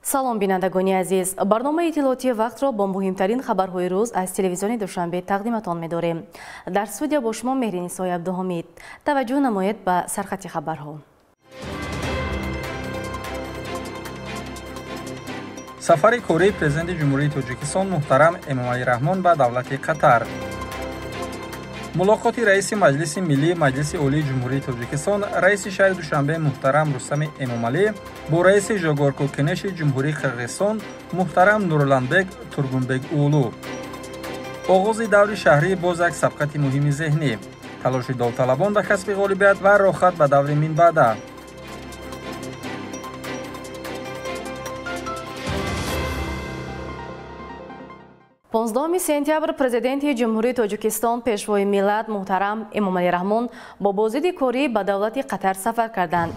Салом, бинандагони азиз. Барномаи иттилоотии вақтро бо муҳимтарин хабарҳои рӯз аз телевизиони Душанбе тақдиматон медорем. Дар студия бо шумо Меҳринисои Абдуҳомид. Таваҷҷӯҳ намоед ба сархати хабарҳо. Сафари кории президенти Ҷумҳурии Тоҷикистон муҳтарам Эмомалӣ Раҳмон ба давлати Қатар. Мулоқоти раиси Маҷлиси Миллии Маҷлиси Олии Ҷумҳурии Тоҷикистон, раиси шаҳри Душанбе муҳтарам Рустами Эмомалӣ бо раиси Жогорку Кенеши Ҷумҳурии Қирғизистон муҳтарам Нурланбек Тургунбек Уулу. Оғози даври шаҳрӣ боз як сабқати муҳими зеҳнӣ. Талоши довталабон ба касби ғолибият ва роҳхат ба даври минбаъда. 15 сентябр президенти Ҷумҳурии Тоҷикистон, пешвои миллат муҳтарам Эмомалӣ Раҳмон бо боздиди корӣ ба давлати Қатар сафар карданд.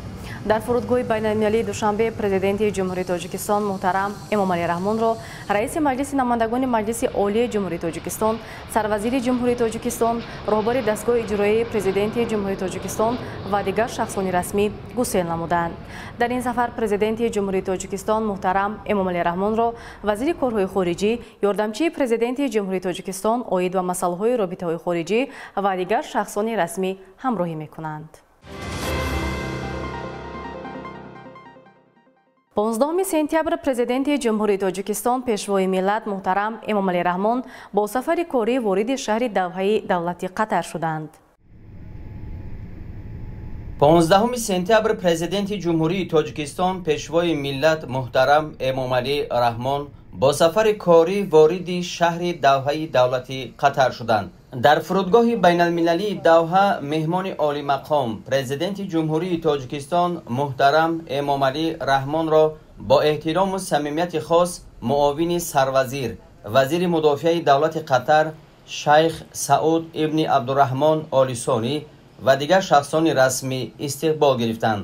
Дар фурудгоҳи байналмилалии Душанбе президенти Ҷумҳурии Тоҷикистон муҳтарам Эмомалӣ Раҳмонро раиси Маҷлиси намояндагони Маҷлиси Олии Ҷумҳурии Тоҷикистон, сарвазири Ҷумҳурии Тоҷикистон, роҳбари дастгоҳи иҷроияи президенти Ҷумҳурии Тоҷикистон ва дигар шахсони расмӣ гусел намуданд. Дар ин сафар президенти Ҷумҳурии Тоҷикистон муҳтарам Эмомалӣ Раҳмонро вазири корҳои хориҷӣ, ёрдамчии президенти Ҷумҳурии Тоҷикистон оид ба масъалаҳои робитаҳои хориҷӣ ва дигар шахсони расмӣ ҳамроҳӣ мекунанд. 15 сентябр президенти Ҷумҳурии Тоҷикистон, пешвои миллат муҳтарам Эмомалӣ Раҳмон бо сафари корӣ вориди шаҳри Давҳаи давлати Қатар шуданд. 15 сентябр президенти Ҷумҳурии Тоҷикистон, пешвои миллат муҳтарам Эмомалӣ Раҳмон бо сафари корӣ вориди шаҳри Давҳаи давлати Қатар шуданд. Дар фурудгоҳи байналмилалии Давҳа меҳмони олимақом президенти Ҷумҳурии Тоҷикистон муҳтарам Эмомалӣ Раҳмонро бо эҳтирому самимияти хос муовини сарвазир, вазири мудофиаи давлати Қатар шайх Сауд ибни Абдураҳмон Олисонӣ ва дигар шахсони расмӣ истиқбол гирифтанд.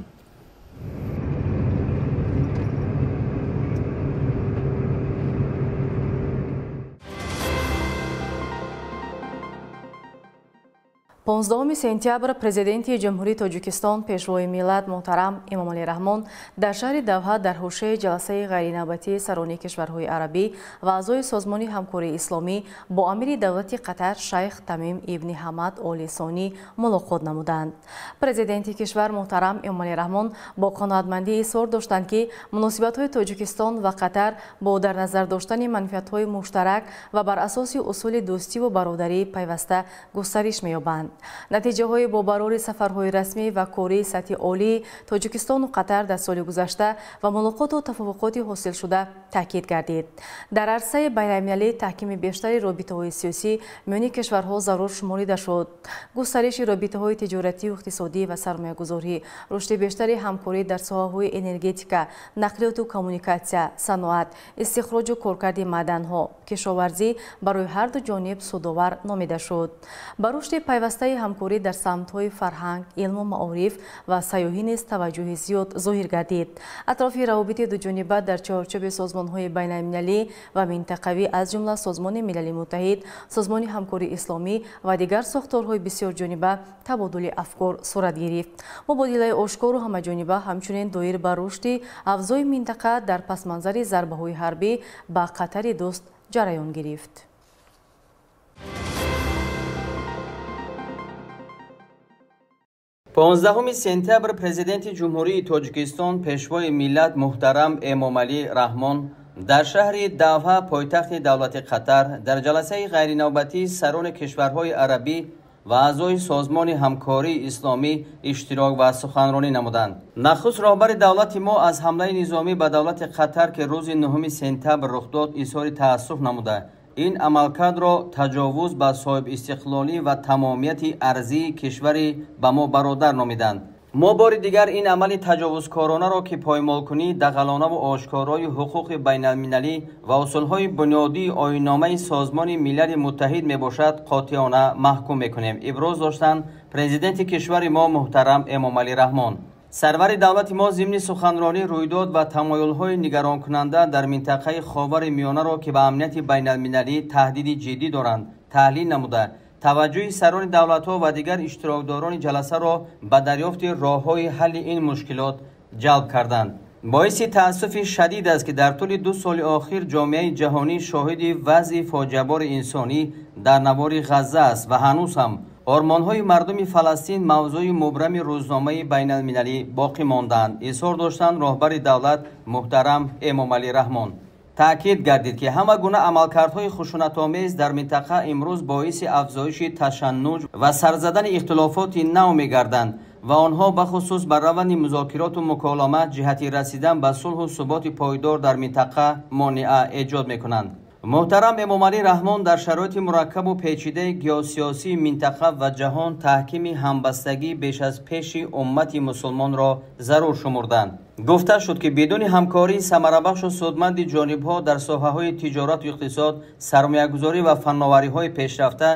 15 сентябр президенти Ҷумҳурии Тоҷикистон, пешвои миллат муҳтарам Эмомалӣ Раҳмон дар шаҳри Давҳа дар ҳошияи ҷаласаи ғайринавбатии сарони кишварҳои арабӣ ва аъзои Созмони ҳамкории исломӣ бо амири давлати Қатар шайх Тамим ибни Ҳамад Оли Сонӣ мулоқот намуданд. Президенти кишвар муҳтарам Эмомалӣ Раҳмон бо қаноатмандӣ изҳор доштанд, ки муносибатҳои Тоҷикистон ва Қатар бо дар назар доштани манфиатҳои муштарак ва бар асоси усули дӯстиву бародарӣ пайваста густариш меёбанд. Натиҷаҳои бобарори сафарҳои расмӣ ва кории сатҳи олии Тоҷикистону Қатар дар соли гузашта ва мулоқоту тафовуқоти ҳосилшуда таъкид гардид. Дар арсаи байналмилалӣ таҳкими бештари робитаҳои сиёсӣ миёни кишварҳо зарур шуморида шуд. Густариши робитаҳои тиҷоратию иқтисодӣ ва сармоягузорӣ, рушди бештари ҳамкорӣ дар соҳаҳои энергетика, нақлиёту коммуникатсия, саноат, истихроҷу коркарди маъданҳо, кишоварзӣ барои ҳарду ҷониб судовар номида шуд. Ба рушди пайвастаи ҳамкорӣ дар самтҳои фарҳанг, илму маориф ва сайёҳӣ низ таваҷҷӯҳи зиёд зоҳир гардид. Атрофи равобити дуҷониба дар чорчӯби созмонҳои байналмилалӣ ва минтақавӣ, аз ҷумла Созмони Милали Муттаҳид, Созмони ҳамкории исломӣ ва дигар сохторҳои бисёрҷониба табодули афкор сурат гирифт. Мубодилаи ошкору ҳамаҷониба ҳамчунин доир ба рушди авзои минтақа дар пасманзари зарбаҳои ҳарбӣ ба Қатари дӯст ҷараён гирифт. 15 сентябр президенти Ҷумҳурии Тоҷикистон, пешвои миллат муҳтарам Эмомалӣ Раҳмон дар шаҳри Давҳа, пойтахти давлати Қатар, дар ҷаласаи ғайринавбатии сарони кишварҳои арабӣ ва аъзои Созмони ҳамкории исломӣ иштирок ва суханронӣ намуданд. Нахуст роҳбари давлати мо аз ҳамлаи низомӣ ба давлати Қатар, ки рӯзи 9 сентябр рух дод, изҳори таассуф намуда, ин амалкардро таҷовуз ба соҳибистиқлолӣ ва тамомияти арзии кишвари ба мо бародар номиданд. Мо бори дигар ин амали таҷовузкоронаро, ки поймолкунии дағалонаву ошкорои ҳуқуқи байналмилалӣ ва усулҳои бунёдии оинномаи Созмони Милали Муттаҳид мебошад, қотеона маҳкум мекунем, иброз доштанд президенти кишвари мо муҳтарам Эмомалӣ Раҳмон. Сарвари давлати мо зимни суханронӣ рӯйдод ва тамоюлҳои нигаронкунанда дар минтақаи Ховари Миёнаро, ки ба амнияти байналмилалӣ таҳдиди ҷиддӣ доранд, таҳлил намуда, таваҷҷӯҳи сарони давлатҳо ва дигар иштирокдорони ҷаласаро ба дарёфти роҳҳои ҳалли ин мушкилот ҷалб карданд. Боиси таассуфи шадид аст, ки дар тӯли 2 соли охир ҷомеаи ҷаҳонӣ шоҳиди вазъи фоҷиабори инсонӣ дар навори Ғазза аст ва ҳанӯз ҳам ормонҳои мардуми Фаластин мавзӯи мубрами рӯзномаи байналмилалӣ боқӣ мондаанд, изҳор доштанд роҳбари давлат муҳтарам Эмомалӣ Раҳмон. Таъкид гардид, ки ҳама гуна амалкардҳои хушунатомез дар минтақа имрӯз боиси афзоиши ташаннуҷ ва сарзадани ихтилофоти нав мегарданд ва онҳо бахусус ба раванди музокироту муколама ҷиҳати расидан ба сулҳу суботи пойдор дар минтақа монеа эҷод мекунанд. Муҳтарам Эмомалӣ Раҳмон дар шароити мураккабу печидаи геосиёсии минтақа ва ҷаҳон таҳкими ҳамбастагӣ беш аз пеши уммати мусулмонро зарур шумурданд. Гуфта шуд, ки бидуни ҳамкории самарабахшу судманди ҷонибҳо дар соҳаҳои тиҷорату иқтисод, сармоягузорӣ ва фанновариҳои пешрафта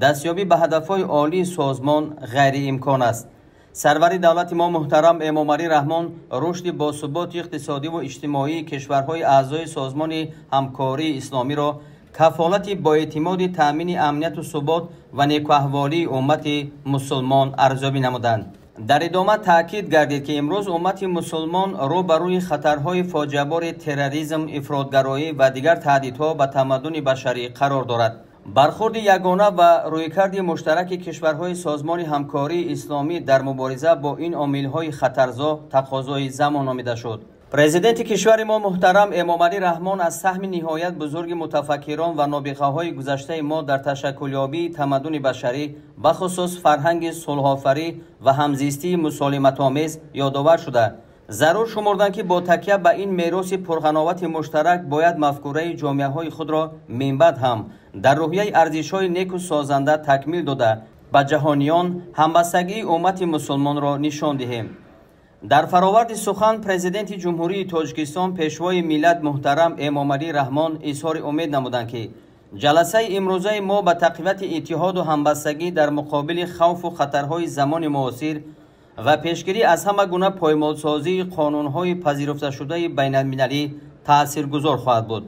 дастёбӣ ба ҳадафҳои олии созмон ғайриимкон аст. Сарвари давлати мо муҳтарам Эмомалӣ Раҳмон рушди босуботи иқтисодиву иҷтимоии кишварҳои аъзои Созмони ҳамкории исломиро кафолати боэътимоди таъмини амнияту субот ва некуаҳволии уммати мусулмон арзёбӣ намуданд. Дар идома таъкид гардид, ки имрӯз уммати мусулмон рӯ ба рӯи хатарҳои фоҷиабори терроризм, ифротгароӣ ва дигар таҳдидҳо ба тамаддуни башарӣ қарор дорад. Бархурди ягона ва рӯйкарди муштараки кишварҳои Созмони ҳамкории исломӣ дар мубориза бо ин омилҳои хатарзо тақозои замон номида шуд. Президенти кишвари мо муҳтарам Эмомалӣ Раҳмон аз саҳми ниҳоят бузурги мутафаккирон ва нобиғаҳои гузаштаи мо дар ташаккулёбии тамаддуни башарӣ, бахусус фарҳанги сулҳофарӣ ва ҳамзистии мусолиматомез ёдовар шуда, зарур шумурданд, ки бо такя ба ин мероси пурғановати муштарак бояд мафкураи ҷомеаҳои худро минбаъд ҳам дар рӯҳияи арзишҳои неку созанда такмил дода, ба ҷаҳониён ҳамбастагии уммати мусулмонро нишон диҳем. Дар фароварди сухан Президенти Ҷумҳурии Тоҷикистон Пешвои миллат муҳтарам Эмомалӣ Раҳмон изҳори умед намуданд, ки ҷаласаи имрӯзаи мо ба тақвияти иттиҳоду ҳамбастагӣ дар муқобили хавфу хатарҳои замони муосир ва пешгирӣ аз ҳама гуна поймолсозии қонунҳои пазируфташудаи байналмилалӣ таъсиргузор хоҳад буд.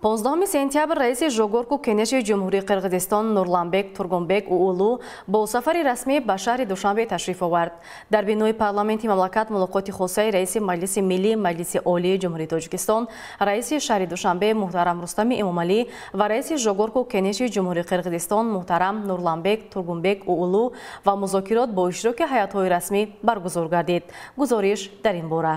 15 сентябр раиси Жогорку Кенеши Ҷумҳурии Қирғизистон Нурланбек Тургунбек Уулу бо сафари расмӣ ба шаҳри Душанбе ташриф овард. Дар бинои парламенти мамлакат мулоқоти хосаи раиси Маҷлиси Миллӣ Маҷлиси Олии Ҷумҳурии Тоҷикистон, раиси шаҳри Душанбе муҳтарам Рустами Эмомалӣ ва раиси Жогорку Кенеши Ҷумҳурии Қирғизистон муҳтарам Нурланбек Тургунбек Уулу ва музокирот бо иштироки ҳайатҳои расмӣ баргузор гардид. Гузориш дар ин бора.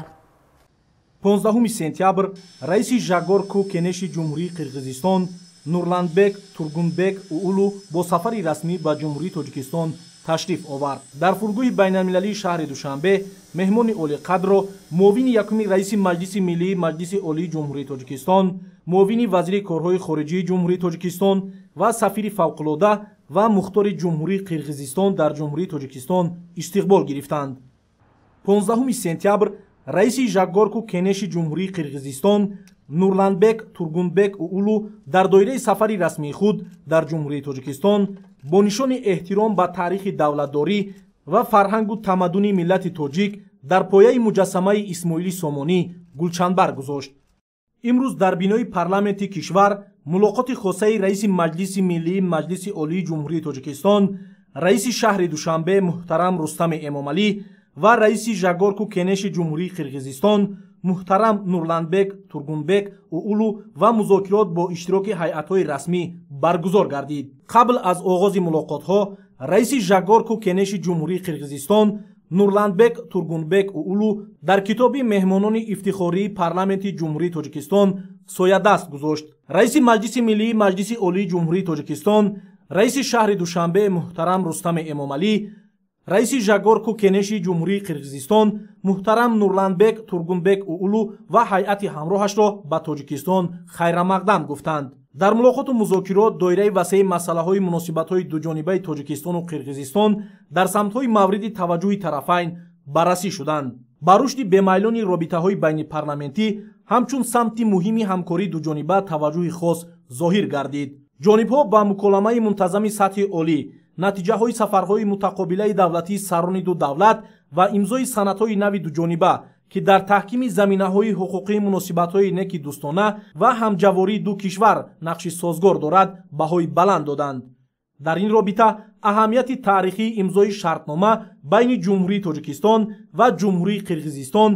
15 сентябр раиси Жогорку Кенеши Ҷумҳурии Қирғизистон Нурланбек Тургунбек Уулу бо сафари расмӣ ба Ҷумҳурии Тоҷикистон ташриф овард. Дар фурудгоҳи байналмилалии шаҳри Душанбе меҳмони олиқадрро муовини якуми раиси Маҷлиси Миллии Маҷлиси Олии Ҷумҳурии Тоҷикистон, муовини вазири корҳои хориҷии Ҷумҳурии Тоҷикистон ва сафири фавқулода ва мухтори Ҷумҳурии Қирғизистон дар Ҷумҳурии Тоҷикистон истиқбол гирифтанд. 15 сентябр раиси Жогорку Кенеши Ҷумҳурии Қирғизистон Нурланбек Тургунбек Уулу дар доираи сафари расмии худ дар Ҷумҳурии Тоҷикистон бо нишони эҳтиром ба таърихи давлатдорӣ ва фарҳангу тамаддуни миллати тоҷик дар пояи муҷассамаи Исмоили Сомонӣ гулчанбар гузошт. Имрӯз дар бинои парламенти кишвар мулоқоти хосаи раиси Маҷлиси Миллии Маҷлиси Олии Ҷумҳурии Тоҷикистон, раиси шаҳри Душанбе муҳтарам Рустами Эмомалӣ ва раиси Жогорку Кенеши Ҷумҳурии Қирғизистон муҳтарам Нурланбек Тургунбек Уулу ва музокирот бо иштироки ҳайатҳои расмӣ баргузор гардид. Қабл аз оғози мулоқотҳо раиси Жогорку Кенеши Ҷумҳурии Қирғизистон Нурланбек Тургунбек Уулу дар китоби меҳмонони ифтихории парламенти Ҷумҳурии Тоҷикистон соядаст гузошт. Раиси Маҷлиси Миллии Маҷлиси Олии Ҷумҳурии Тоҷикистон, раиси шаҳри Душанбе муҳтарам Рустами Эмомалӣ, раиси Жогорку Кенеши Ҷумҳурии Қирғизистон муҳтарам Нурланбек Тургунбек Уулу ва ҳайати ҳамроҳашро ба Тоҷикистон хайрамақдам гуфтанд. Дар мулоқоту музокирот доираи васеи масъалаҳои муносибатҳои дуҷонибаи Тоҷикистону Қирғизистон дар самтҳои мавриди таваҷҷӯҳи тарафайн баррасӣ шуданд. Ба рушди бемайлони робитаҳои байнипарламентӣ ҳамчун самти муҳими ҳамкории дуҷониба таваҷҷӯҳи хос зоҳир гардид. Ҷонибҳо ба муколамаи мунтазами сатҳи олӣ, натиҷаҳои сафарҳои мутақобилаи давлатии сарони ду давлат ва имзои санадҳои нави дуҷониба, ки дар таҳкими заминаҳои ҳуқуқии муносибатҳои неки дӯстона ва ҳамҷавории ду кишвар нақши созгор дорад, баҳои баланд доданд. Дар ин робита аҳамияти таърихии имзои шартнома байни Ҷумҳурии Тоҷикистон ва Ҷумҳурии Қирғизистон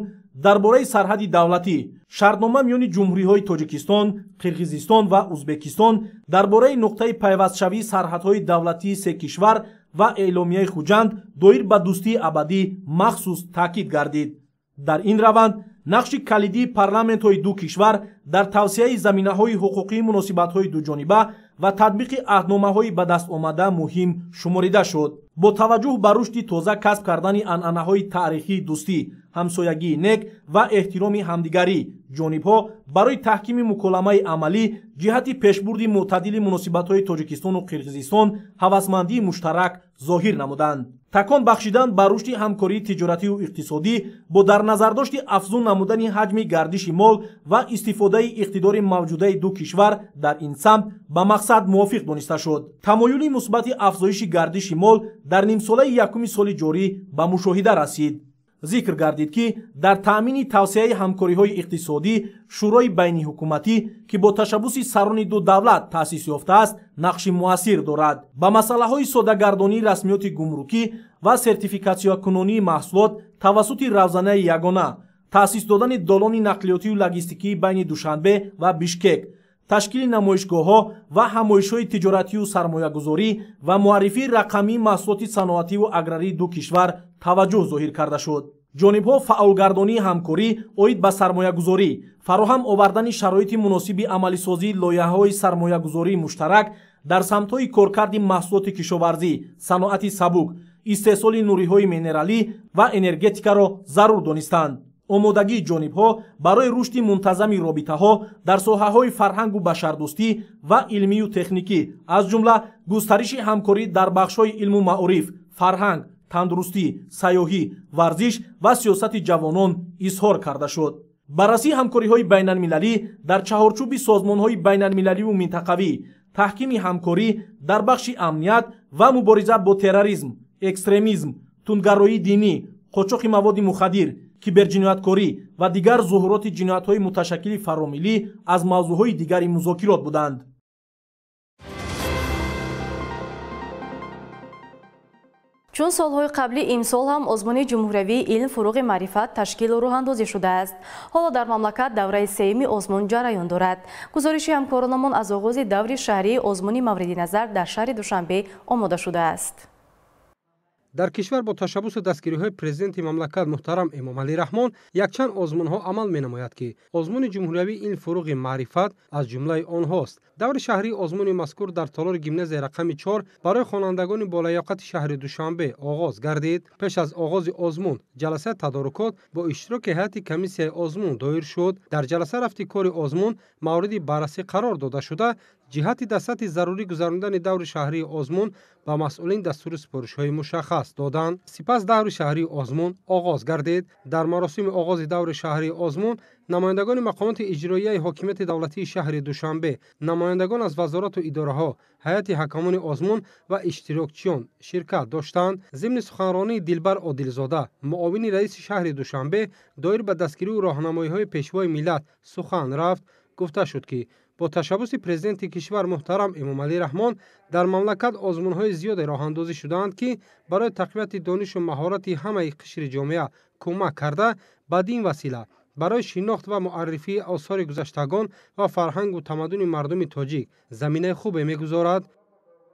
дар бораи сарҳади давлатӣ, шартнома миёни ҷумҳуриҳои Тоҷикистон, Қирғизистон ва Узбекистон дар бораи нуқтаи пайвастшавии сарҳадҳои давлатии се кишвар ва эъломияи Хуҷанд доир ба дӯстии абадӣ махсус таъкид гардид. Дар ин раванд нақши калидии парламентҳои ду кишвар дар тавсеаи заминаҳои ҳуқуқии муносибатҳои дуҷониба ва татбиқи аҳдномаҳои ба даст омада муҳим шуморида шуд. Бо таваҷҷӯҳ ба рушди тоза касб кардани анъанаҳои таърихии дӯстӣ, ҳамсоягии нек ва эҳтироми ҳамдигарӣ, ҷонибҳо барои таҳкими муколамаи амалӣ ҷиҳати пешбурди мӯътадили муносибатҳои Тоҷикистону Қирғизистон ҳавасмандии муштарак зоҳир намуданд. Такон бахшидан ба рушди ҳамкории тиҷоратию иқтисодӣ бо дар назардошти афзун намудани ҳаҷми гардиши мол ва истифодаи иқтидори мавҷудаи ду кишвар дар ин самт ба мақсад мувофиқ дониста шуд. Тамоюли мусбати афзоиши гардиши мол дар нимсолаи якуми соли ҷорӣ ба мушоҳида расид. Зикр гардид, ки дар таъмини тавсеаи ҳамкориҳои иқтисодӣ Шӯрои байниҳукуматӣ, ки бо ташаббуси сарони ду давлат таъсис ёфтааст, нақши муассир дорад. Ба масъалаҳои соддагардонии расмиёти гумрукӣ ва сертификатсиякунонии маҳсулот тавассути равзанаи ягона, таъсис додани долони нақлиётию логистикии байни Душанбе ва Бишкек, ташкили намоишгоҳҳо ва ҳамоишҳои тиҷоратию сармоягузорӣ ва муаррифии рақамии маҳсулоти саноативу аграрии ду кишвар таваҷҷӯҳ зоҳир карда шуд. Ҷонибҳо фаъолгардонии ҳамкорӣ оид ба сармоягузорӣ, фароҳам овардани шароити муносиби амалисозии лоиҳаҳои сармоягузории муштарак дар самтҳои коркарди маҳсулоти кишоварзӣ, саноати сабук, истеҳсоли нуриҳои минералӣ ва энергетикаро зарур донистанд. Омодагии ҷонибҳо барои рушди мунтазами робитаҳо дар соҳаҳои фарҳангу башардӯстӣ ва илмию техникӣ, аз ҷумла густариши ҳамкорӣ дар бахшҳои илму маориф, фарҳанг, тандурустӣ, сайёҳӣ, варзиш ва сиёсати ҷавонон изҳор карда шуд. Баррасии ҳамкориҳои байналмилалӣ дар чаҳорчӯби созмонҳои байналмилаливу минтақавӣ, таҳкими ҳамкорӣ дар бахши амният ва мубориза бо терроризм, экстремизм, тундгароии динӣ, қочоқи маводи мухаддир, киберҷинояткорӣ ва дигар зуҳуроти ҷиноятҳои муташаккили фаромиллӣ аз мавзӯъҳои дигари музокирот буданд. Чун солҳои қаблӣ имсол ҳам озмуни ҷумҳуриявии илм фуруғи маърифат ташкилу роҳандозӣ шудааст. Ҳоло дар мамлакат давраи сеюми озмун ҷараён дорад. Гузориши ҳамкоронамон аз оғози даври шаҳрии озмуни мавриди назар дар шаҳри Душанбе омода шудааст. Дар кишвар бо ташаббусу дастгириҳои президенти мамлакат муҳтарам Эмомалӣ Раҳмон якчанд озмунҳо амал менамояд, ки озмуни ҷумҳуриявии илм фуруғи маърифат аз ҷумлаи онҳост. Даври шаҳрии озмуни мазкур дар толори гимназияи рақами 4 барои хонандагони болаёқати шаҳри Душанбе оғоз гардид. Пеш аз оғози озмун ҷаласаи тадорукот бо иштироки ҳайати комиссияи озмун доир шуд. Дар ҷаласа рафти кори озмун мавриди баррасӣ қарор дода шуда, ҷиҳати дар сатҳи зарурӣ гузарондани даври шаҳрии озмун ба масъулин дастуру супоришҳои мушаххас доданд. Сипас даври шаҳрии озмун оғоз гардид. Дар маросими оғози даври шаҳрии озмун намояндагони мақомоти иҷроияи ҳокимияти давлатии шаҳри Душанбе, намояндагон аз вазорату идораҳо, ҳайати ҳакамони озмун ва иштирокчиён ширкат доштанд. Зимни суханронии Дилбар Одилзода, муовини раиси шаҳри Душанбе, доир ба дастгирию роҳнамоиҳои пешвои миллат сухан рафт. Гуфта шуд, ки бо ташаббуси президенти кишвар муҳтарам Эмомалӣ Раҳмон дар мамлакат озмунҳои зиёде роҳандозӣ шудаанд, ки барои тақвияти донишу маҳорати ҳамаи қишри ҷомеа кӯмак карда, бадин васила барои шинохт ва муаррифии осори гузаштагон ва фарҳангу тамаддуни мардуми тоҷик заминаи хубе мегузорад.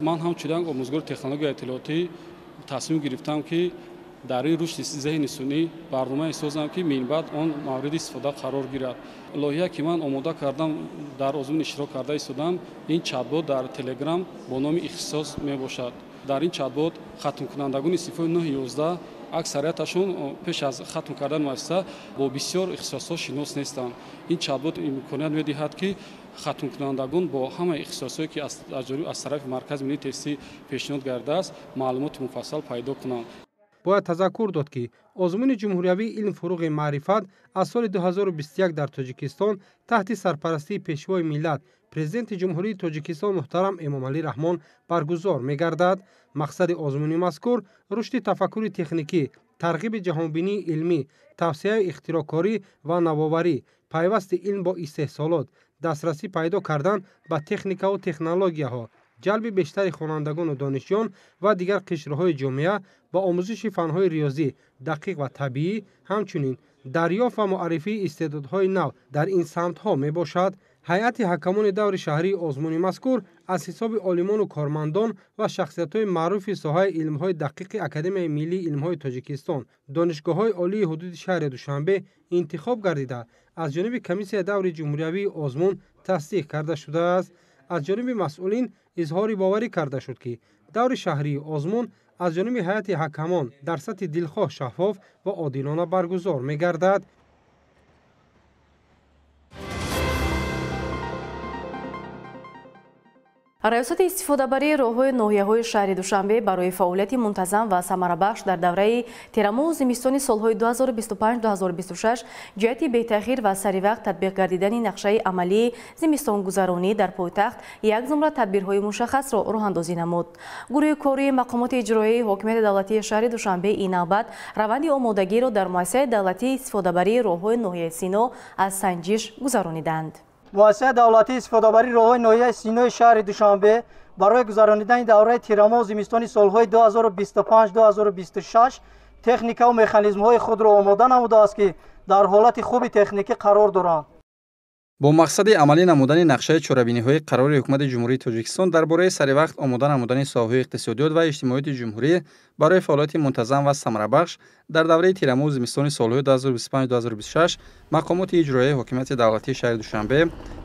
Ман ҳамчунин омӯзгори технологияи иттилоотӣ тасмим гирифтам, ки дар ин рушди зеҳни сунъӣ барномае созам, ки минбаъд он мавриди истифода қарор гирад. Лоиҳае, ки ман омода кардам, дар озмун иштирок карда истодам, ин чатбот дар Телеграм бо номи Ихтисос мебошад. Дар ин чатбот хатмкунандагони синфҳои 9-11 аксарияташон пеш аз хатм кардани муассиса бо бисёр ихтисосҳо шинос нестанд. Ин чатбот имконият медиҳад, ки хатмкунандагон бо ҳамаи ихтисосҳое, ки аз тарафи Маркази миллии тестӣ пешниҳод гардааст, маълумоти муфассал пайдо кунанд. Бояд тазаккур дод, ки озмуни ҷумҳуриявии илм фуруғи маърифат аз соли 2021 дар Тоҷикистон таҳти сарпарастии пешвои миллат, президенти Ҷумҳурии Тоҷикистон муҳтарам Эмомалӣ Раҳмон баргузор мегардад. Мақсади озмуни мазкур рушди тафаккури техникӣ, тарғиби ҷаҳонбинии илмӣ, тавсеаи ихтироъкорӣ ва навоварӣ, пайвасти илм бо истеҳсолот, дастрасӣ пайдо кардан ба техникаву технологияҳо, Ҷалби бештари хонандагону донишҷӯён ва дигар қишрҳои ҷомеа ба омӯзиши фанҳои риёзӣ, дақиқ ва табиӣ, ҳамчунин дарёфт ва муаррифии истеъдодҳои нав дар ин самтҳо мебошад. Ҳайати ҳакамони даври шаҳрии озмуни мазкур аз ҳисоби олимону кормандон ва шахсиятҳои маъруфи соҳаи илмҳои дақиқи Академияи миллии илмҳои Тоҷикистон, донишгоҳҳои олии ҳудуди шаҳри Душанбе интихоб гардида, аз ҷониби комиссияи даври ҷумҳуриявии озмун тасдиқ карда шудааст. Аз ҷониби масъулин изҳори боварӣ карда шуд, ки даври шаҳрии озмун аз ҷониби ҳайати ҳакамон дар сатҳи дилхоҳ шаффоф ва одилона баргузор мегардад. Раёсати истифодабарии роҳҳои ноҳияҳои шаҳри Душанбе барои фаъолияти мунтазам ва самарабахш дар давраи тирамоҳу зимистони солҳои 2025-2026 ҷиҳати бетаъхир ва саривақт татбиқ гардидани нақшаи амалии зимистонгузаронӣ дар пойтахт як зумра тадбирҳои мушаххасро роҳандозӣ намуд. Гурӯҳи кории мақомоти иҷроияи ҳокимияти давлатии шаҳри Душанбе ин навбат раванди омодагиро дар муассисаи давлатии истифодабарии роҳҳои ноҳияи Сино аз санҷиш гузарониданд. Муассисаи давлатии истифодабарии роҳҳои ноҳияи Синои шаҳри Душанбе барои гузаронидани давраи тирамоҳу зимистони солҳои 2025-2026 техникаву механизмҳои худро омода намудааст, ки дар ҳолати хуби техникӣ қарор доранд. Бо мақсади амалӣ намудани нақшаи чорабиниҳои қарори Ҳукумати Ҷумҳурии Тоҷикистон дар бораи саривақт омода намудани соҳаҳои иқтисодиёт ва иҷтимоияти ҷумҳурӣ барои фаъолияти мунтазам ва самарабахш дар давраи тирамоҳу зимистони солҳои 2025-2026 мақомоти иҷроияи ҳокимияти давлатии шаҳри Душанбе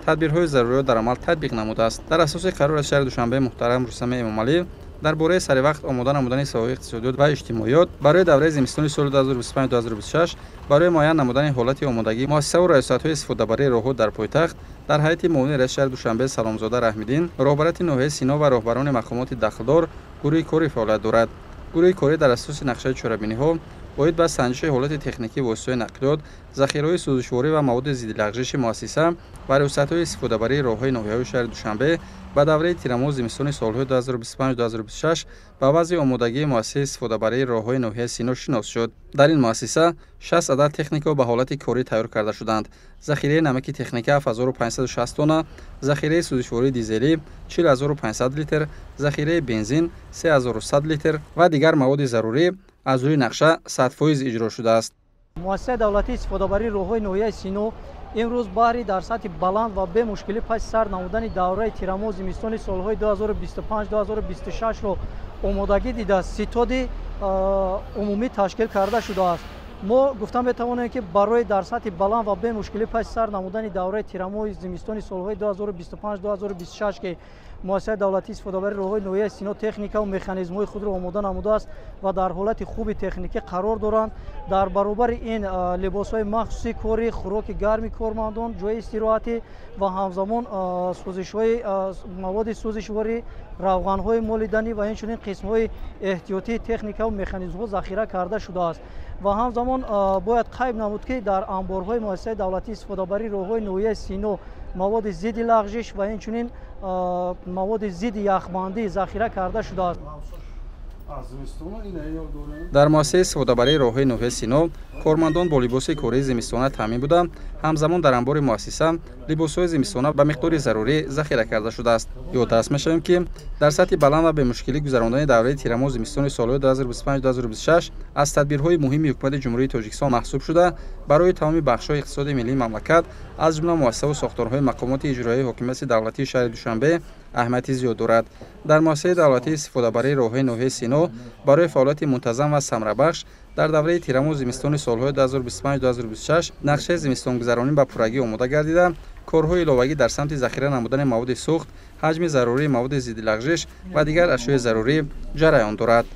тадбирҳои заруриро дар амал татбиқ намудааст. Дар асоси қарор аз шаҳри Душанбе муҳтарам Рустами Эмомалӣ дар бораи саривақт омода намудани соҳаҳои иқтисодиёт ва иҷтимоиёт барои давраи зимистони соли 2025-2026 барои муайян намудани ҳолати омодагии муассисаву раёсатҳои истифодабарии роҳҳо дар пойтахт дар ҳайати муовини раиси шаҳри Душанбе Саломзода Раҳмиддин, роҳбарияти ноҳияи Сино ва роҳбарони мақомоти дахлдор гурӯҳи корӣ фаъолият дорад. Гурӯҳи корӣ дар асоси нақшаи чорабиниҳо оид ба санҷиши ҳолати техникии воситаҳои нақлиёт, захираҳои сӯзишворӣ ва маводи зиддилағжиши муассиса ва раёсатҳои истифодабарии роҳҳои ноҳияҳои шаҳри Душанбе ба давраи тирамоҳу зимистони солҳои 2025-2026 ба вазъи омодагии муассисаи истифодабарии роҳҳои ноҳияи Сино шинос шуд. Дар ин муассиса 60 адад техникаҳо ба ҳолати корӣ тайёр карда шуданд. Захираи намаки техника 7560 тонна, захираи сӯзишвории дизелӣ 40500 литр, захираи бензин 3100 литр ва дигар маводи зарурӣ аз рӯи нақша 100% иҷро шудааст. Муассисаи давлатии истифодабарии роҳҳои ноҳияи Сино имрӯз баҳри дар сатҳи баланд ва бемушкилӣ паси сар намудани давраи тирамоҳу зимистони солҳои 2025-2026-ро омодагӣ дида, ситоди умумӣ ташкил карда шудааст. Мо гуфта метавонем, ки барои дар сатҳи баланд ва бемушкилӣ паси сар намудани давраи тирамоҳи зимистони солҳои 2025-2026, ки муассисаи давлатии истифодабарии роҳҳои ноҳияи Сино техникаву механизмҳои худро омода намудааст ва дар ҳолати хуби техникӣ қарор доранд. Дар баробари ин либосҳои махсуси корӣ, хӯроки гарми кормандон, ҷои истироҳатӣ ва ҳамзамон сӯзишҳои маводи сӯзишворӣ, равғанҳои молиданӣ ва инчунин қисмҳои эҳтиётии техникаву механизмҳо захира карда шудааст. Ва ҳамзамон бояд қайд намуд, ки дар анборҳои муассисаи давлатии истифодабарии роҳҳои ноҳияи Сино маводи зидди лағжиш ва инчунин маводи зидди яхбандӣ захира карда шудааст. Дар муассисаи истифодабарии роҳҳои ноҳияи Сино кормандон бо либоси кории зимистона таъмин буда, ҳамзамон дар анбори муассиса либосҳои зимистона ба миқдори зарурӣ захира карда шудааст. Ёддаст мешавем, ки дар сатҳи баланд ва бемушкилӣ гузарондани давраи тирамоҳу зимистони солҳои 2025-2026 аз тадбирҳои муҳими Ҳукумати Ҷумҳурии Тоҷикистон маҳсуб шуда, барои тамоми бахшҳои иқтисоди миллии мамлакат аз ҷумла муассисаву сохторҳои мақомоти иҷроияи ҳокимияти давлатии шаҳри Душанбе аҳамияти зиёд дорад. Дар муассисаи давлатии истифодабарии роҳҳои ноҳияи Сино барои фаъолияти мунтазам ва самарабахш дар давраи тирамоҳу зимистони солҳои 2025-2026 нақшаи зимистонгузаронӣ ба пуррагӣ омода гардида, корҳои иловагӣ дар самти захира намудани маводи сӯхт, ҳаҷми зарурии маводи зиддилағжиш ва дигар ашёи зарурӣ ҷараён дорад.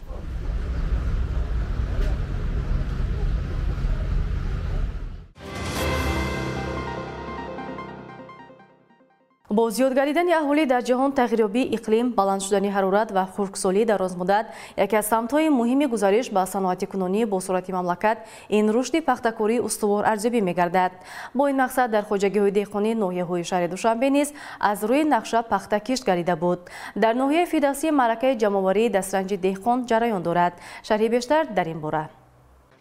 Бо зиёд гардидани аҳолӣ дар ҷаҳон, тағйирёбии иқлим, баланд шудани ҳарорат ва хушксолӣ дарозмуддат яке аз самтҳои муҳими гузариш ба саноати кунунӣ бо суръати мамлакат ин рушди пахтакории устувор арзёбӣ мегардад. Бо ин мақсад дар хоҷагиҳои деҳқонии ноҳияҳои шаҳри Душанбе низ аз рӯи нақша пахта кишт гардида буд. Дар ноҳияи Фирдавсӣ маъракаи ҷамъоварии дастранҷи деҳқон ҷараён дорад. Шарҳи бештар дар ин бора.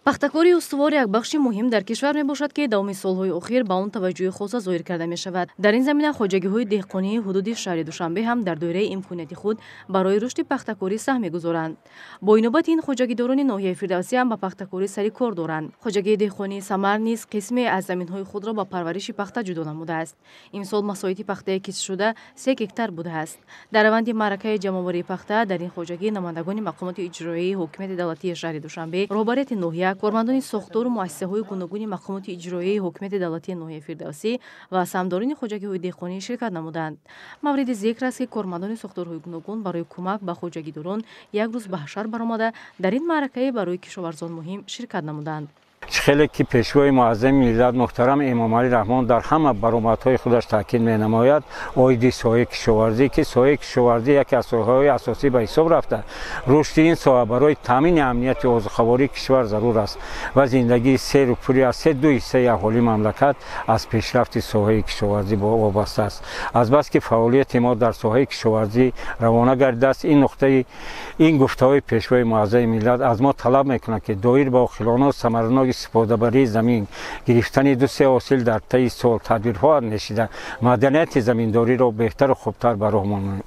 Пахтакории устувор як бахши муҳим дар кишвар мебошад, ки давоми солҳои охир ба он таваҷҷӯҳи хоса зоҳир карда мешавад. Дар ин замина хоҷагиҳои деҳқонии ҳудуди шаҳри Душанбе ҳам дар доираи имконияти худ барои рушди пахтакорӣ саҳм мегузоранд. Бо инобати ин хоҷагидорони ноҳияи Фирдавсӣ ҳам ба пахтакорӣ сари кор доранд. Хоҷагии деҳқонии Самар низ қисме аз заминҳои худро ба парвариши пахта ҷудо намудааст. Имсол масоҳати пахтаи киштшуда 3 гектар будааст. Дар раванди маъракаи ҷамъоварии пахта дар ин хоҷагӣ намояндагони мақомоти иҷроияи ҳокимияти давлатии шаҳри Душанбе, роҳбарияти ноҳия, кормандони сохтору муассисаҳои гуногуни мақомоти иҷроияи ҳокимияти давлатии ноҳияи Фирдавсӣ ва саҳмдорони хоҷагиҳои деҳқонӣ ширкат намуданд. Мавриди зикр аст, ки кормандони сохторҳои гуногун барои кӯмак ба хоҷагидорон як рӯз ба ҳашар баромада, дар ин маъракаи барои кишоварзон муҳим ширкат намуданд. Хеле ки пешвои муаззами миллат муҳтарам Эмомалӣ Раҳмон дар ҳама баромадҳои худаш таъкид менамояд оиди соҳаи кишоварзӣ, ки соҳаи кишоварзӣ яке аз соҳаҳои асосӣ ба ҳисоб рафта, рушди ин соҳа барои таъмини амнияти озуқавории кишвар зарур аст ва зиндагии серу пури аз се-ду ҳиссаи аҳолии мамлакат аз пешрафти соҳаи кишоварзӣ вобаста аст. Азбаски фаъолияти мо дар соҳаи кишоварзӣ равона гардидааст, ин нуқтаи ин гуфтаҳои пешвои муаззами миллат аз мо талаб мекунад, ки доир ба оқилона самараноки истифодабарии замин, гирифтани ду-се ҳосил дар таи сол тадбирҳо андешида, маданияти заминдориро беҳтару хубтар ба роҳ монанд.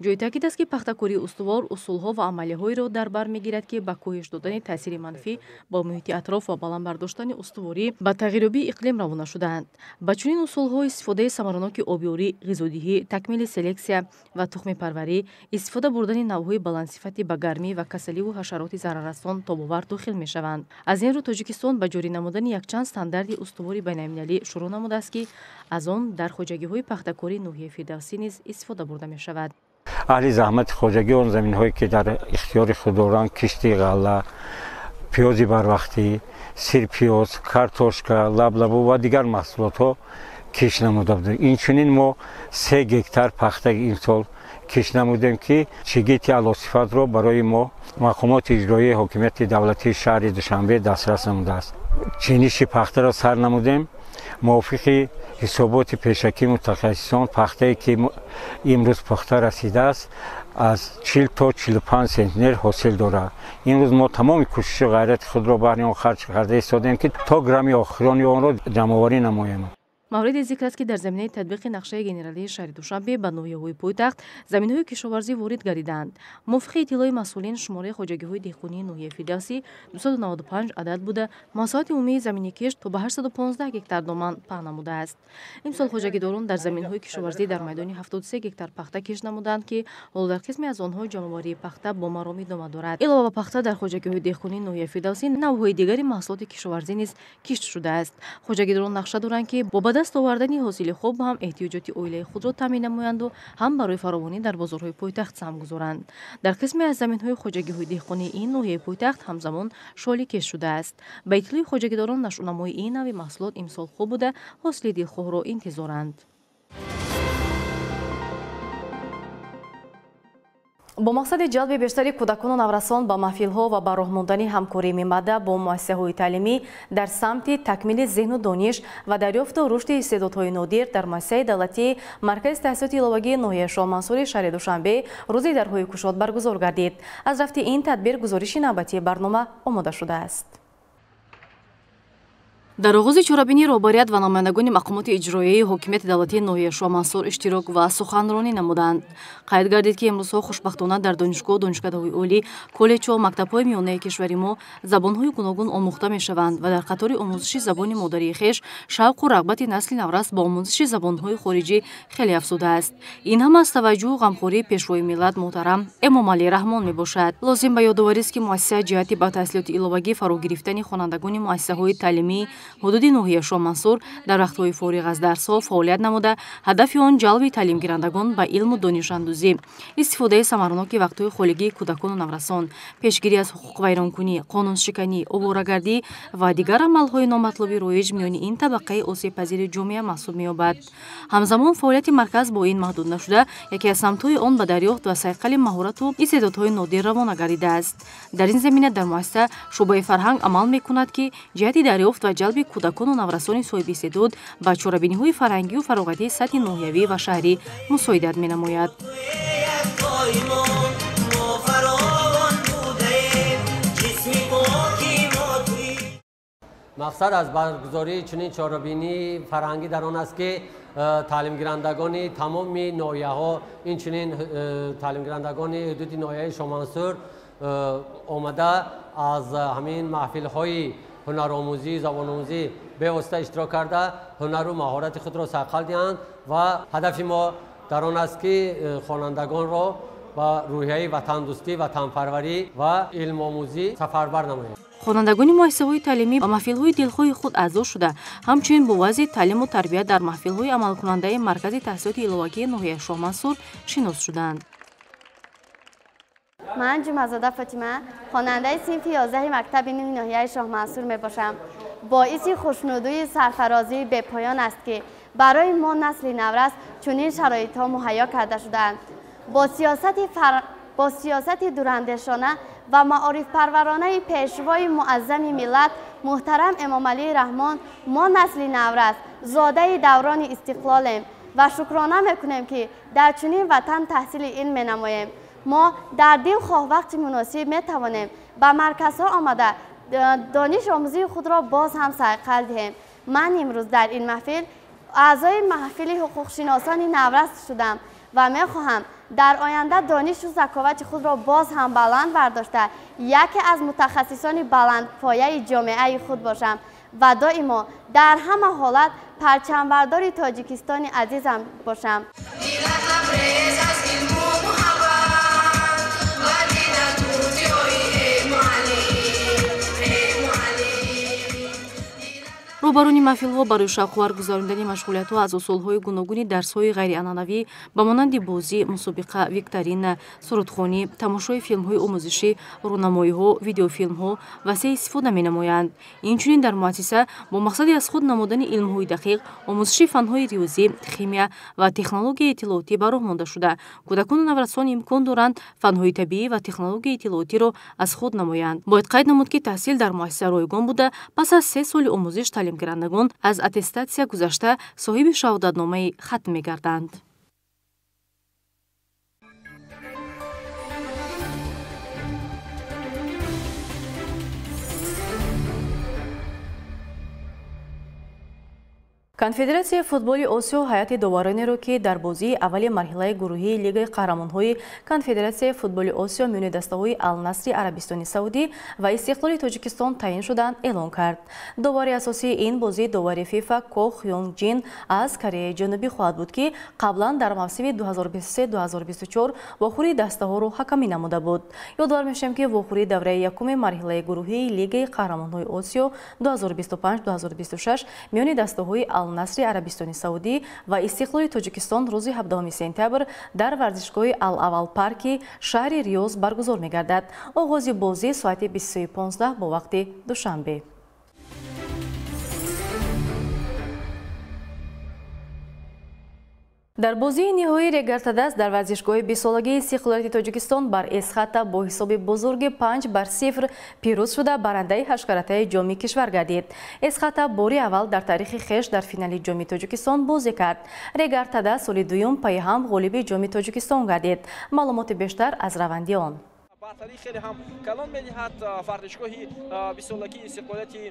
Ҷои таъкид аст, ки пахтакории устувор усулҳо ва амалиҳоеро дар бар мегирад, ки ба коҳиш додани таъсири манфӣ ба муҳити атроф ва баланд бардоштани устуворӣ ба тағйирёбии иқлим равона шудаанд. Ба чунин усулҳо истифодаи самараноки обёрӣ, ғизодиҳӣ, такмили селексия ва тухмипарварӣ, истифода бурдани навъҳои баландсифати ба гармӣ ва касаливу ҳашароти зараррасон тобовар дохил мешаванд. Аз ин рӯ Тоҷикистон ба ҷорӣ намудани якчанд стандарти устувори байналмилалӣ шурӯъ намудааст, ки аз он дар хоҷагиҳои пахтакории ноҳияи Фирдавсӣ низ истифода бурда мешавад. Аҳли заҳмати хоҷагӣ он заминҳое ки дар ихтиёри худ доранд, кишти ғалла, пиёзи барвақтӣ, сирпиёз, картошка, лаблабу ва дигар маҳсулотҳо кишт намуда будем. Инчунин мо 3 гектар пахта имсол кишт намудем, ки чигити аълосифатро барои мо мақомоти иҷроияи ҳокимияти давлатии шаҳри Душанбе дастрас намудааст. Чиниши пахтаро сар намудем. Мувофиқи ҳисоботи пешакии мутахассисон, пахтае ки имрӯз пухта расидааст, аз 40 то 45 сентнер ҳосил дорад. Имрӯз мо тамоми кӯшишу ғайрати худро баҳри он харҷ карда истодем, ки то грамми охирони онро ҷамъоварӣ намоем. Мавриди зикр аст, ки дар заминаи татбиқи нақшаи генералии шаҳри Душанбе ба ноҳияҳои пойтахт заминҳои кишоварзӣ ворид гардидаанд. Мувофиқи иттилои масъулин, шумораи хоҷагиҳои деҳқонии ноҳияи Фирдавсӣ 295 адад буда, масоҳати умумии замини кишт то ба 815 гектар доман паҳн намудааст. Имсол хоҷагидорон дар заминҳои кишоварзӣ дар майдони 73 гектар пахта кишт намуданд, ки ҳоло дар қисме аз онҳо ҷамъоварии пахта бо маром идома дорад. Илова ба пахта дар хоҷагиҳои деҳқонии ноҳияи Фирдавсӣ навъҳои дигари маҳсулоти кишоварзӣ низ кишт шудааст. Хоҷагидорон нақша доранд, ки бо ба даст овардани ҳосили хуб ҳам эҳтиёҷоти оилаи худро таъмин намоянду ҳам барои фаровонӣ дар бозорҳои пойтахт саҳм гузоранд. Дар қисме аз заминҳои хоҷагиҳои деҳқонии ин ноҳияи пойтахт ҳамзамон шоли кишт шудааст. Ба иттилои хоҷагидорон, нашъунамои ин навъи маҳсулот имсол хуб буда, ҳосили дилхоҳро интизоранд. Бо мақсади ҷалби бештари кӯдакону наврасон ба маҳфилҳо ва ба роҳ мондани ҳамкории мембаъда бо муассисаҳои таълимӣ дар самти такмили зеҳну дониш ва дарёфту рушди истеъдодҳои нодир дар муассисаи давлатии Маркази таҳсилоти иловагии ноҳияи Шоҳмансури шаҳри Душанбе рӯзи дарҳои кушод баргузор гардид. Аз рафти ин тадбир гузориши навбатии барнома омода шудааст. Дар оғози чорабинӣ роҳбарият ва намояндагони мақомоти иҷроияи ҳокимияти давлатии ноҳияи Шоҳмансур иштирок ва суханронӣ намуданд. Қайд гардид, ки имрӯзҳо хушбахтона дар донишгоҳ, донишкадаҳои олӣ, коллеҷҳо, мактабҳои миёнаи кишвари мо забонҳои гуногун омӯхта мешаванд ва дар қатори омӯзиши забони модарии хеш шавқу рағбати насли наврас ба омӯзиши забонҳои хориҷӣ хеле афзудааст. Ин ҳама аз таваҷҷӯҳу ғамхории пешвои миллат муҳтарам Эмомалӣ Раҳмон мебошад. Лозим ба ёдоварист, ки муассиса ҷиҳати ба таҳсилоти иловагӣ фаро гирифтани хонандагони муассисаҳои таълимии ҳудуди ноҳияи Шоҳмансур дар вақтҳои фориғ аз дарсҳо фаъолият намуда, ҳадафи он ҷалби таълимгирандагон ба илму донишандӯзӣ, истифодаи самараноки вақтҳои холигии кӯдакону наврасон, пешгирӣ аз ҳуқуқвайронкунӣ, қонуншиканӣ, оворагардӣ ва дигар амалҳои номатлуби роиҷ миёни ин табақаи осебпазири ҷомеа маҳсуб меёбад. Ҳамзамон фаъолияти марказ бо ин маҳдуд нашуда, яке аз самтҳои он ба дарёфт ва сайқали маҳорату истеъдодҳои нодир равона гардидааст. Дар ин замина дар муассиса шӯъбаи фарҳанг амал мекунад, ки ҷиҳати дарёфт ва ҷалби кӯдакону наврасони соҳиби истеъдод ба чорабиниҳои фарҳангию фароғатии сатҳи ноҳиявӣ ва шаҳрӣ мусоидат менамояд. Мақсад аз баргузории чунин чорабинии фарҳангӣ дар он аст, ки таълимгирандагони тамоми ноҳияҳо, инчунин таълимгирандагони ҳудуди ноҳияи Шоҳмансур омада аз ҳамин маҳфилҳои ҳунаромӯзӣ, забономӯзӣ бевосита иштирок карда, ҳунару маҳорати худро сайқал диҳанд ва ҳадафи мо дар он аст, ки хонандагонро ба рӯҳияи ватандӯстӣ, ватанпарварӣ ва илмомӯзӣ сафарбар намоем. Хонандагони муассисаҳои таълимӣ ба маҳфилҳои дилхоҳи худ аъзо шуда, ҳамчунин бо вазъи таълиму тарбия дар маҳфилҳои амалкунандаи Маркази таҳсилоти иловагии ноҳияи Шоҳмансур шинос шуданд. Ман Ҷумъазода Фотима, хонандаи синфи 11 мактаби нӯҳи ноҳияи Шоҳмансур мебошам. Боиси хушнудии сарфарозии бепоён аст, ки барои мо насли наврас чунин шароитҳо муҳайё карда шудаанд. Бо сиёсати дурандешона ва маорифпарваронаи пешвои муаззами миллат муҳтарам Эмомалӣ Раҳмон мо насли наврас зодаи даврони истиқлолем ва шукрона мекунем, ки дар чунин ватан таҳсили илм менамоем. Мо дар дилхоҳ вақти муносиб метавонем ба марказҳо омада дониш омӯзии худро боз ҳам сайқал диҳем. Ман имрӯз дар ин маҳфил аъзои маҳфили ҳуқуқшиносони наврас шудам ва мехоҳам дар оянда донишу заковати худро боз ҳам баланд бардошта, яке аз мутахассисони баландпояи ҷомеаи худ бошам ва доимо дар ҳама ҳолат парчамбардори Тоҷикистони азизам бошам. Роҳбарони маҳфилҳо барои шавқовар гузарондани машғулиятҳо аз усулҳои гуногуни дарсҳои ғайрианъанавӣ ба монанди бозӣ, мусобиқа, викторина, сурудхонӣ, тамошои филмҳои омӯзишӣ, рӯнамоиҳо, видеофилмҳо васеъ истифода менамоянд. Инчунин дар муассиса бо мақсади аз худ намудани илмҳои дақиқ, омӯзиши фанҳои риёзӣ, химия ва технологияи иттилоотӣ ба роҳ монда шуда, кӯдакону наврасон имкон доранд фанҳои табиӣ ва технологияи иттилоотиро аз худ намоянд. Бояд қайд намуд, ки таҳсил дар муассиса ройгон буда, пас аз 3 соли омӯзиш таълимгирандагон аз аттестатсия гузашта соҳиби шаҳодатномаи хатм мегарданд. Конфедератсияи футболи Осиё ҳайати доваронеро, ки дар бозии аввали марҳилаи гурӯҳии Лигаи қаҳрамонҳои Конфедератсияи футболи Осиё миёни дастаҳои Алнасри Арабистони Саудӣ ва Истиқлоли Тоҷикистон таъин шуданд, эълон кард. Довари асосии ин бозӣ довари ФИФА Ко Хён Ҷин аз Кореяи Ҷанубӣ хоҳад буд, ки қаблан дар мавсими 2023-2024 вохӯрии дастаҳоро ҳакамӣ намуда буд. Ёдовар мешавем, ки вохӯрии давраи якуми марҳилаи гурӯҳии Лигаи қаҳрамонҳои Осиё 2025-2026 миёни дастаҳои Алнасри Арабистони Саудӣ ва Истиқлоли Тоҷикистон рӯзи 17 сентябр дар варзишгоҳи Ал-Авал парки шаҳри Риёз баргузор мегардад. Оғози бозӣ соати 23:15 бо вақти Душанбе. Дар бозии ниҳоии регартадас дар варзишгоҳи 20-солагии истиқлолияти Тоҷикистон бар Эсхата бо ҳисоби бузурги 5-0 пирӯз шуда, барандаи ҳашткаратаи ҷоми кишвар гардид. Эсхата бори аввал дар таърихи хеш дар финали ҷоми Тоҷикистон бозӣ кард. Регартадас соли дуюм пайи ҳам ғолиби ҷоми Тоҷикистон гардид. Маълумоти бештар аз раванди он. Бартарӣ хеле ҳам калон медиҳад варзишгоҳи 20-солагии истиқлолияти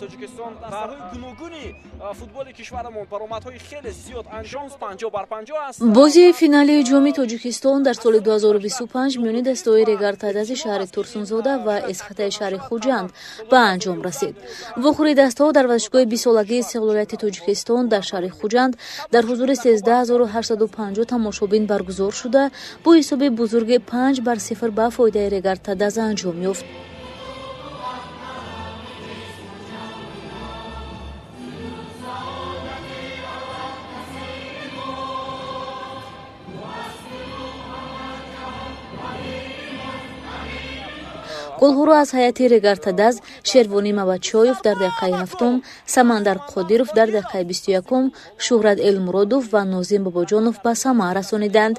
Тоҷикистон. Дастаҳои гуногуни футболи кишварамон баромадҳои хеле зиёд анҷом 50-50 аст. Бозии финалии ҷоми Тоҷикистон дар соли 2025 миёни дастаҳои регартадази шаҳри Турсунзода ва Эсхатаи шаҳри Хуҷанд ба анҷом расид. Вохӯрии дастаҳо дар варзишгоҳи 20-солагии истиқлолияти Тоҷикистон дар шаҳри Хуҷанд дар ҳузури 13850 тамошобин баргузор шуда, бо ҳисоби бузурги 5-0 ба фоидаи регартадаз анҷом ёфт. Голҳоро аз ҳайати регартадаз Шервонӣ Маватчоев дар дақиқаи 7, Самандар Қодиров дар дақиқаи 21, Шуҳрат Элмуродов ва Нозим Бобоҷонов ба самар расониданд.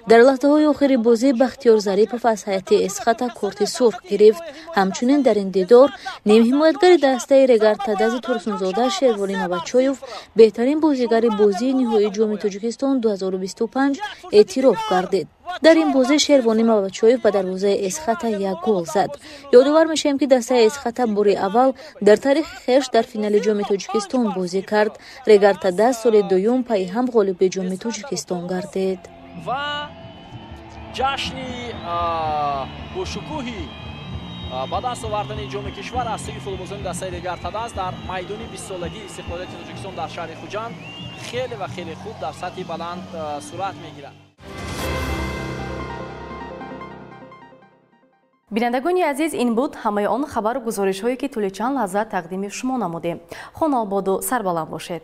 Дар лаҳзаҳои охири бозӣ Бахтиёр Зарипов аз ҳайати Эсхата корти сурх гирифт. Ҳамчунин дар ин дидор нимҳимоятгари дастаи регартадази Турсунзода Шервонӣ Маватчоев беҳтарин бозигари бозии ниҳоии ҷоми Тоҷикистон 2025 эътироф гардид. Дар ин бозӣ Шервонӣ Мавачоев ба дарвозаи Эсхата як гол зад. Ёдовар мешавем, ки дастаи Эсхата бори аввал дар таърихи хеш дар финали Ҷоми Тоҷикистон бозӣ кард. Регар-ТадАЗ соли дуюм пайи ҳам ғолиби Ҷоми Тоҷикистон гардид. Ва ҷашни бошукӯҳи ба даст овардани ҷоми кишвар аз сӯи футболбозони дастаи Регар-ТадАЗ дар майдони 20-солагии истиқлолияти Тоҷикистон дар шаҳри Хуҷанд хеле ва хеле хуб дар сатҳи баланд сурат мегирад. Бинандагони азиз, ин буд ҳамаи он хабару гузоришҳое, ки тӯли чанд лаҳза тақдими шумо намудем. Хонаободу сарбаланд бошед.